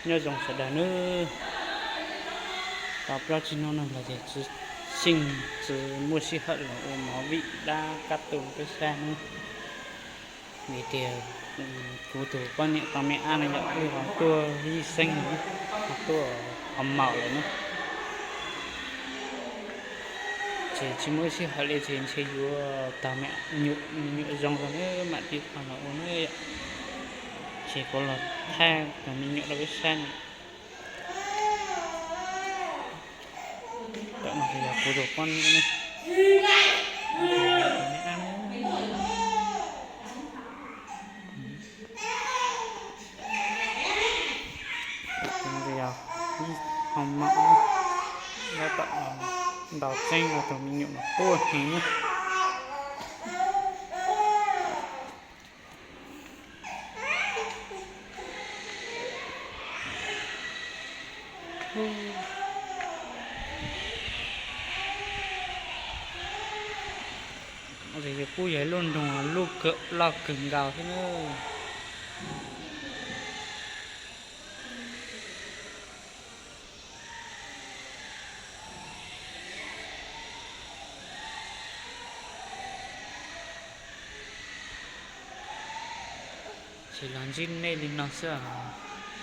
Nyob zoo sawv daws nawb, tau plaub tsib hnub no los ces tsis xyeej tsis muaj sij hawm los ua movie dab kab tus peb saib nawb. Vim tias kuv tus poj niam tau me ab no yom, wb ho tuaj yij xeeb, ho tuaj ho maum lawm na. Ces tsis muaj ib sij hawm li ces ntshe yuav tau me nyuam zoo rau na mam tij qho los ua na yom. Ces kuv los thaij tus me nyuam rau peb saib na. Tam no yog kuv tus poj niam ne. Yog ho maum, tab tom ntaus tseeb rau tus me nyuam no quaj heev na. Ces kuj yog ib lub nroog loj kawg nkaus thiab na. Ces los ntsib nej li no xwb os.